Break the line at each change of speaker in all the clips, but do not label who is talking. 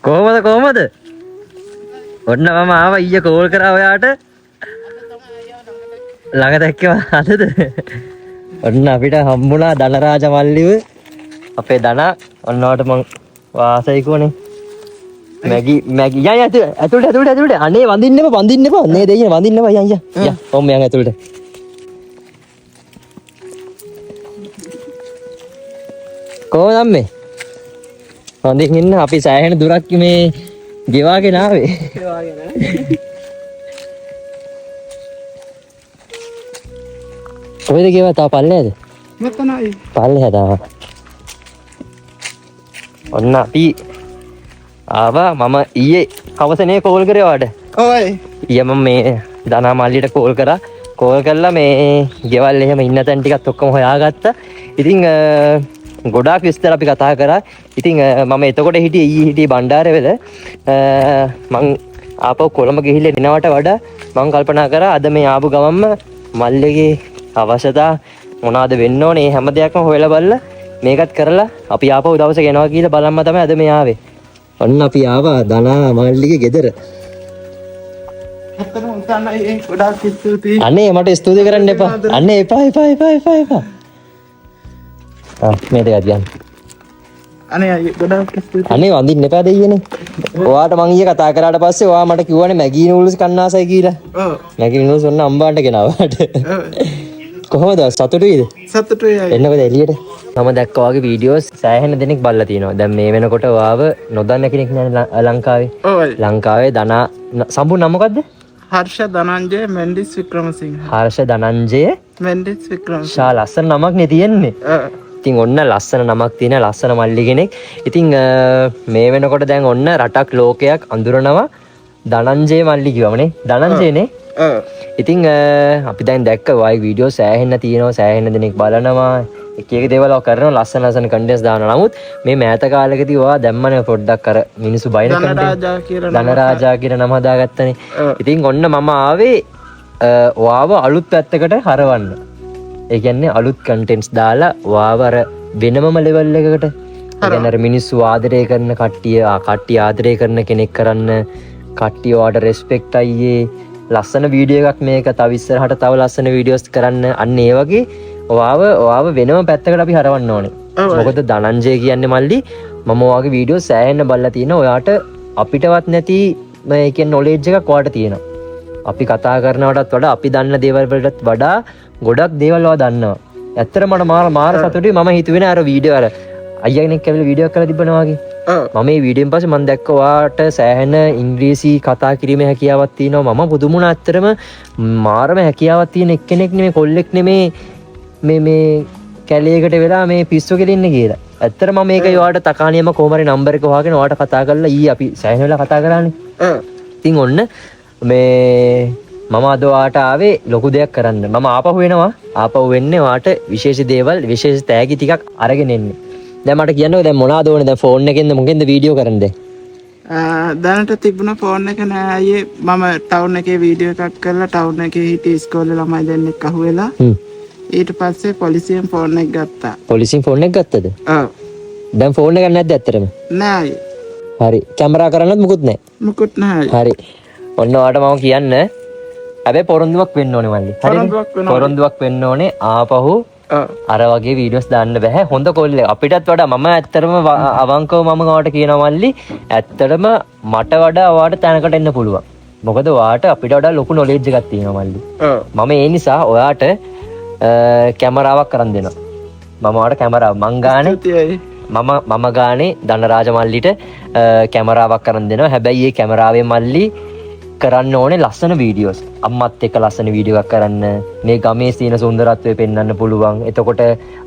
කොහොමද කොහොමද? ඔන්න මම ආවා ඊයේ කෝල් කරා ඔයාට. ළඟ දැක්කේ අදද? ඔන්න අපිට හම්බුණා ධනරාජ මල්ලිව. අපේ ධනා ඔන්න ඔයාට මං වාසයි කිව්වනේ. මැගි මැගි යා යා ඇතුළට ඇතුළට ඇතුළට. අනේ වඳින්න එපා වඳින්න එපා. නේ දෙයියනේ වඳින්න එපා. යා යා යා ඔන්න යන් ඇතුළට. කොහොමද අම්මේ? හොඳින් ඉන්න. අපි සෑහෙන දුරක් මේ ගෙවාගෙන ආවේ. කොහෙද ගෙවා? තව පල්ලෙහාද?
මෙතනයි.
පල්ලෙහා තාම. ඔන්න අපි ආවා. මම ඊයේ හවසනේ කෝල් කරේ ඔයාට.
ඔව්.
ඊයේ මම මේ දනා මල්ලිට කෝල් කරා. කෝල් කරලා මේ ගෙවල් එහෙම ඉන්න තැන් ටිකත් ඔක්කොම හොයාගත්තා. ඉතින් ගොඩාක් විස්තර අපි කතා කරා. ඉතින් මම එතකොට හිටියේ ඊයේ හිටියේ බණ්ඩාරවෙල. මං ආපහු කොළඹ ගිහිල්ලා එනවට වඩා මං කල්පනා කරා අද මේ ආපු ගමන්ම මල්ලිගේ අවශ්‍යතා මොනවාද වෙන්න ඕනේ මේ හැම දෙයක්ම හොයලා බලලා මේකත් කරලා අපි ආපහු දවසක එනවා කියලා බලන්න තමයි අද මේ ආවේ. ඔන්න අපි ආවා දනා මල්ලිගේ ගෙදර.
ඇත්තටම උසන්නයි ගොඩාක් ස්තුතියි.
අනේ මට ස්තුති කරන්න එපා. අනේ එපා එපා එපා එපා එපා. ආ මේ දෙක තියන්න.
අනේ අයියේ ගොඩාක් ස්තුතියි.
අනේ වඳින්න එපා දෙයියනේ. ඔයාට මං ඊයේ කතා කරාට පස්සේ ඔයා මට කිව්වනේ මැගී නූඩල්ස් කන්න ආසයි කියලා.
ඔව්.
මැගී නූඩල්ස් ඔන්න අම්බාන්ට ගෙනාවා ඔයාට.
ඔව්.
කොහොමද සතුටුයිද?
සතුටුයි අයියේ.
එන්නකෝ එළියට. මම දැක්කා ඔයාගේ වීඩියෝස් සෑහෙන දෙනෙක් බලලා තියෙනවා. දැන් මේ වෙනකොට ඔයාව නොදන්න කෙනෙක් නෑනේ ලංකාවේ.
ඔව් අයියේ.
ලංකාවේ දනා සම්පූර්ණ නම මොකද්ද?
හර්ෂ ධනංජය මෙන්ඩිස් වික්‍රමසිංහ.
හර්ෂ ධනංජය
මෙන්ඩිස් වික්‍රමසිංහ.
ෂා ලස්සන නමක් නේ තියෙන්නේ.
ඔව්.
ඉතින් ඔන්න ලස්සන නමක් තියෙන ලස්සන මල්ලි කෙනෙක්. ඉතින් මේ වෙනකොට දැන් ඔන්න රටක් ලෝකයක් අඳුරනවා ධනංජය මල්ලි කිව්වම නේ. ධනංජය නේ.
ඔව්.
ඉතින් අපි දැන් දැක්ක ඔයගේ වීඩියෝ සෑහෙන්න තියෙනවා, සෑහෙන දෙනෙක් බලනවා, එක එක දේවල් ඔය කරනවා, ලස්සන ලස්සන කන්ටෙන්ට්ස් දානවා. නමුත් මේ මෑත කාලෙකදී ඔයා දැම්මනේ පොඩ්ඩක් අර මිනිස්සු බයින කන්ටෙන්ට්.
ධනරාජා කියලා නම
ධනරාජා කියන නම හදාගත්තනේ.
ඔව්.
ඉතින් ඔන්න මම ආවේ ඔයාව අලුත් පැත්තකට හරවන්න. ඒ කියන්නේ අලුත් කන්ටෙන්ට්ස් දාලා ඔයාව අර වෙනමම ලෙවල් එකකට, ඒ කියන්නේ අර මිනිස්සු ආදරය කරන කට්ටිය, කට්ටිය ආදරය කරන කෙනෙක් කරන්න, කට්ටිය ඔයාට රෙස්පෙක්ට් අයියේ, ලස්සන වීඩියෝ එකක් මේක, තව ඉස්සරහට තව ලස්සන වීඩියෝස් කරන්න, අන්න ඒ වගේ ඔයාව වෙනම පැත්තකට අපි හරවන්න ඕනේ.
ඔව්.
මොකද ධනංජය කියන්නේ මල්ලි මම ඔයාගේ වීඩියෝ සෑහෙන්න බලලා තියෙනවා. ඔයාට අපිටවත් නැති මේ කියන්නේ නොලෙජ් එකක් ඔයාට තියෙනවා. අපි කතා කරනවටත් වඩා අපි දන්න දේවල් වලටත් වඩා ගොඩක් දේවල් ඔයා දන්නවා. ඇත්තටම මට මාර සතුටුයි. මම හිතුවේ නෑ අර වීඩියෝ අර අයියා කෙනෙක් ඇවිල්ලා වීඩියෝ එකක් කරලා තිබ්බනා වගේ.
ඔව්.
මම මේ වීඩියෝෙන් පස්සේ මම දැක්ක ඔයාට සෑහෙන ඉංග්‍රීසි කතා කිරීමේ හැකියාවක් තියෙනවා. මම පුදුම වුණා. ඇත්තටම මාරම හැකියාවක් තියෙන එක්කෙනෙක් නෙමෙයි, කොල්ලෙක් නෙමෙයි මේ කැලේකට වෙලා මේ පිස්සු කෙලින්නේ කියලා. ඇත්තටම මම මේක ඔයාට තකානියම කොහොම හරි නම්බර් එක හොයාගෙන ඔයාට කතා කරලා ඊයේ අපි සෑහෙන වෙලා කතා කරානේ.
ඔව්.
ඉතින් ඔන්න මේ මම අද ඔයාට ආවේ ලොකු දෙයක් කරන්න. මම ආපහු එනවා. ආපහු වෙන්නේ ඔයාට විශේෂ දේවල්, විශේෂ තෑගි ටිකක් අරගෙන එන්නේ. දැන් මට කියන්නකෝ දැන් මොනවාද ඕනේ? දැන් ෆෝන් එකෙන්ද මොකෙන්ද වීඩියෝ කරන්නේ?
දැනට තිබුණ ෆෝන් එක නෑ අයියේ. මම ටවුන් එකේ වීඩියෝ එකක් කරලා ටවුන් එකේ හිටිය ඉස්කෝලේ ළමයි දෙන්නෙක් අහුවෙලා. ඊට පස්සේ පොලිසියෙන් ෆෝන් එක ගත්තා.
පොලිසියෙන් ෆෝන් එක ගත්තද?
ඔව්.
දැන් ෆෝන් එකක් නැද්ද ඇත්තටම?
නෑ අයියේ.
හරි. කැමරා කරන්නත් මුකුත් නෑ?
මුකුත් නෑ අයියේ.
හරි. ඔන්න ඔයාට මම කියන්න, හැබැයි පොරොන්දුවක් වෙන්න ඕනේ මල්ලි. හරිද?
පොරොන්දුවක් වෙන්න ඕනේ.
පොරොන්දුවක් වෙන්න ඕනේ. ආපහු
ඔව්.
අර වගේ වීඩියෝස් දාන්න බෑ. හොඳ කොල්ලෙක්. අපිටත් වඩා මම ඇත්තටම අවංකව මම ඔයාට කියනවා මල්ලි, ඇත්තටම මට වඩා ඔයාට තැනකට එන්න පුළුවන්. මොකද ඔයාට අපිට වඩා ලොකු නොලෙජ් එකක් තියෙනවා මල්ලි.
ඔව්.
මම ඒ නිසා ඔයාට කැමරාවක් අරන් දෙනවා. මම ඔයාට කැමරාව මං ගානේ
ස්තුතියි.
මම ගානේ ධනරාජ මල්ලිට කැමරාවක් අරන් දෙනවා. හැබැයි ඒ කැමරාවේ මල්ලි කරන්න ඕනේ ලස්සන වීඩියෝස්. අම්මත් එක්ක ලස්සන වීඩියෝ එකක් කරන්න, මේ ගමේ තියෙන සුන්දරත්වය පෙන්වන්න පුළුවන්. එතකොට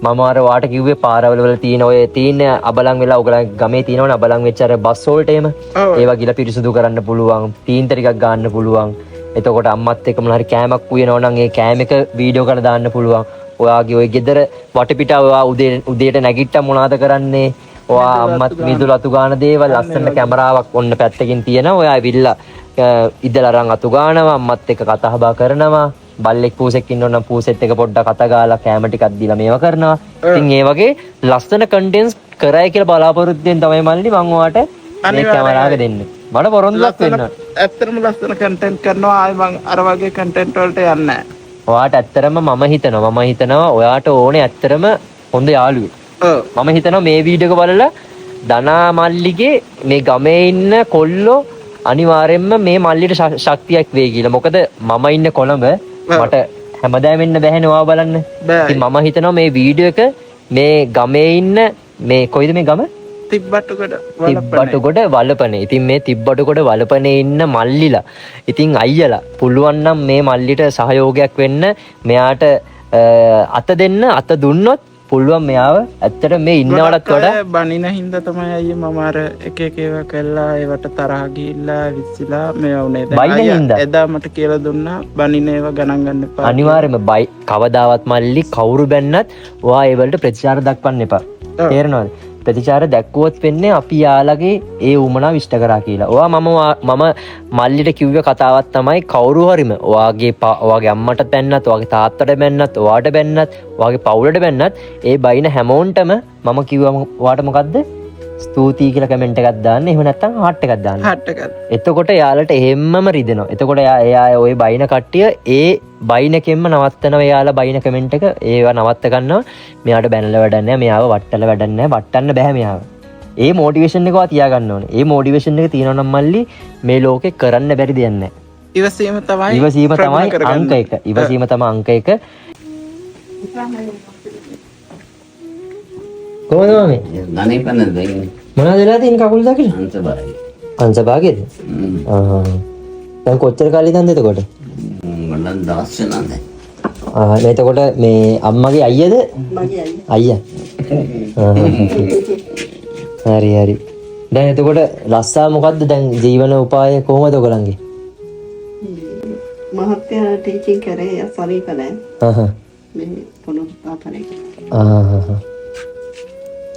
මම අර ඔයාට කිව්වේ පාරවල් වල තියෙන ඔය තියෙන අබලන් වෙලා ඔයගොල්ලන් ගමේ තියෙනවනේ අබලන් වෙච්ච අර බස් වලට එහෙම.
ඔව්.
ඒවා ගිහලා පිරිසුදු කරන්න පුළුවන්, තීන්ත ටිකක් ගන්න පුළුවන්. එතකොට අම්මත් එක්ක මොන හරි කෑමක් උයනවා නම් ඒ කෑම එක වීඩියෝ කරලා දාන්න පුළුවන්. ඔයාගේ ඔය ගෙදර වටපිටාව ඔයා උදේට නැගිට්ටම මොනවද කරන්නේ? ඔයා අම්මත් මිදුල අතු ගාන දේවල් ලස්සන කැමරාවක් ඔන්න පැත්තකින් තියෙනවා. ඔයා ඇවිල්ලා ඉදලා අරන් අතු ගානවා, අම්මත් එක්ක කතා බහ කරනවා. බල්ලෙක් පූසෙක් ඉන්නව නම් පූසෙත් එක්ක පොඩ්ඩක් අත ගාලා කෑම ටිකක් දීලා මේවා කරනවා. ඉතින් ඒ වගේ ලස්සන කන්ටෙන්ට්ස් කරයි කියලා බලාපොරොත්තුෙන් තමයි මල්ලි මං ඔයාට මේ කැමරාවක දෙන්න. මට පොරොන්දුවක් වෙන්න ඕනේ.
ඇත්තටම ලස්සන කන්ටෙන්ට් කරනවා. ආයේ මං අර වගේ කන්ටෙන්ට් වලට යන්නේ නැහැ.
ඔයාට ඇත්තටම මම හිතනවා ඔයාට ඕනේ ඇත්තටම හොඳ යාළුවෙක්.
ඔව්.
මම හිතනවා මේ වීඩියෝ එක බලලා දනා මල්ලිගේ මේ ගමේ ඉන්න කොල්ලෝ අනිවාර්යෙන්ම මේ මල්ලිට ශක්තියක් වෙයි කියලා. මොකද මම ඉන්න කොළඹ මට හැමදාම එන්න බැහැනේ ඔයාව බලන්න. ඉතින් මම හිතනවා මේ වීඩියෝ එක මේ ගමේ ඉන්න මේ කොයිද මේ ගම?
තිබ්බටුගොඩ වලපනේ.
තිබ්බටුගොඩ වලපනේ. ඉතින් මේ තිබ්බටුගොඩ වලපනේ ඉන්න මල්ලිලා ඉතින් අයියලා පුළුවන් නම් මේ මල්ලිට සහයෝගයක් වෙන්න, මෙයාට අත දෙන්න, අත දුන්නොත් පුළුවන් මෙයාව ඇත්තට මේ ඉන්නවටත් වඩා
බනින හින්දා තමයි අයියේ මම අර එක එක ඒවා කළා, ඒවට තරහ ගිහිල්ලා විශ්සිලා මේවා වුණේ.
දැන් අයියා
එදා මට කියලා දුන්නා බනින ඒවා ගණන් ගන්න එපා.
අනිවාර්යයෙන්ම බයි කවදාවත් මල්ලි කවුරු බැන්නත් ඔයා ඒ වලට ප්‍රතිචාර දක්වන්න එපා. තේරෙනවද? ප්‍රතිචාර දැක්වුවොත් වෙන්නේ අපි යාළගේ ඒ උමනාව ඉෂ්ට කරා කියලා. ඔයා මම මල්ලිට කිව්ව කතාවක් තමයි කවුරු හරිම ඔයාගේ ඔයාගේ අම්මට බැන්නත්, ඔයාගේ තාත්තට බැන්නත්, ඔයාට බැන්නත්, ඔයාගේ පවුලට බැන්නත් ඒ බයින හැමෝන්ටම මම කිව්වා ඔයාට මොකද්ද? ස්තුතියි කියලා කමෙන්ට් එකක් දාන්න. එහෙම නැත්නම් හાર્ට් එකක් දාන්න.
හાર્ට් එකක්.
එතකොට යාළට එහෙම්මම රිදෙනවා. එතකොට එයා ඔය බයින කට්ටිය ඒ බයින එකෙන්ම නවත්තනවා. එයාලා බයින කමෙන්ට් එක ඒවා නවත්ත ගන්නවා. මෙයාට බැනලා වැඩක් නැහැ. මෙයාව වට්ටලා වැඩක් නැහැ. වට්ටන්න බෑ මෙයාව. ඒ මොටිවේෂන් එක ඔයා තියාගන්න ඕනේ. ඒ මොටිවේෂන් එක තියෙනවා නම් මල්ලි මේ ලෝකේ කරන්න බැරි දෙයක් නැහැ.
ඉවසීම තමයි.
ඉවසීම තමයි අංක 1. ඉවසීම තමයි අංක 1. කොහොමද මාමේ?
ධනෙ පන්න දෙන්නේ.
මොනවද වෙලා තියෙන්නේ කකුල දකින්න?
අංශභාගය.
අංශභාගයද? ආ. දැන් කොච්චර කාලෙ ඉඳන්ද එතකොට?
මම දවස් වෙනවා දැන්.
ආ එතකොට මේ අම්මගේ අයියද?
මගේ අයියා.
අයියා. හරි හරි. දැන් එතකොට රස්සා මොකද්ද දැන් ජීවන උපාය කොහොමද ඔයගොල්ලන්ගේ?
මහත්තයා ටීචින් කරේ අසනීප නෑ.
ආහ්.
මේ පුනරුත්ථාපනය.
ආහ්.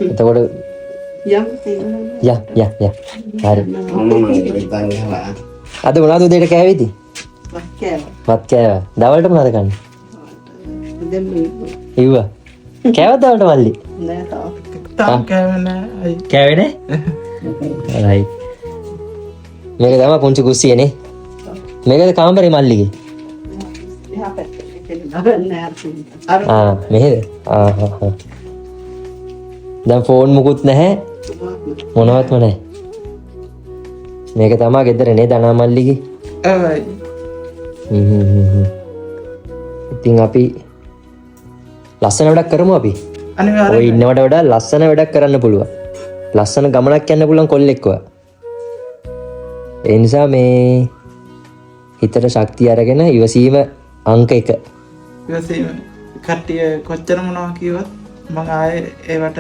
එතකොට
යම්
යා යා යා හරි.
මම ඉතින් ගහලා
අද මොනවද උදේට කෑවේ ඉතින්?
වත් කෑවා.
වත් කෑවා. දවල්ට මොනවද කන්නේ?
දැන්
ඉව්වා. කෑවද දවල්ට මල්ලි?
නෑ තාම.
තාම කෑවේ නෑ අයියේ.
කෑවේ නෑ? රයිට්. මේක තමයි පුංචි කුස්සිය නේ. මේකද කාමරේ මල්ලිගේ?
එහා පැත්තේ නෑ අර.
ආ මෙහෙද? ආ හා හා. දැන් ෆෝන් මුකුත් නැහැ, මොනවත්ම නැහැ. මේක තමා ගෙදර නේ දනා මල්ලිගේ.
ඔව් අයියේ.
ඉතින් අපි ලස්සන වැඩක් කරමු අපි.
අනිවාර්යයෙන්.
ඔය ඉන්නවට වඩා ලස්සන වැඩක් කරන්න පුළුවන්. ලස්සන ගමනක් යන්න පුළුවන් කොල්ලෙක් ඔයා. ඒ නිසා මේ හිතට ශක්තිය අරගෙන ඉවසීම අංක 1.
ඉවසීම. කට්ටිය කොච්චර මොනවා කිව්වත් මං ආයේ ඒවට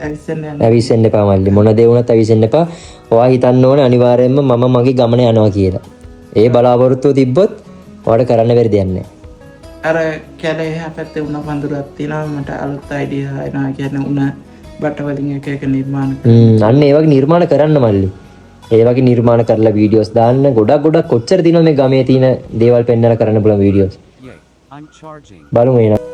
ඇවිස්සෙන්න යන්නේ.
ඇවිස්සෙන්න එපා මල්ලි. මොන දේ වුණත් ඇවිස්සෙන්න එපා. ඔයා හිතන්න ඕනේ අනිවාර්යයෙන්ම මම මගේ ගමන යනවා කියලා. ඒ බලාපොරොත්තුව තිබ්බොත් ඔයාට කරන්න බැරි දෙයක් නෑ.
අර කැලේ එහා පැත්තේ උණ පඳුරක් තියෙනවා. මට අලුත් අයිඩියා එනවා. කියන්නේ උණ බට වලින් එක එක නිර්මාණ
අන්න ඒ වගේ නිර්මාණ කරන්න මල්ලි. ඒ වගේ නිර්මාණ කරලා වීඩියෝස් දාන්න. ගොඩක් ගොඩක් කොච්චර තියෙනවද මේ ගමේ තියෙන දේවල් පෙන්නලා කරන්න පුළුවන් වීඩියෝස්. බලමු එහෙනම්.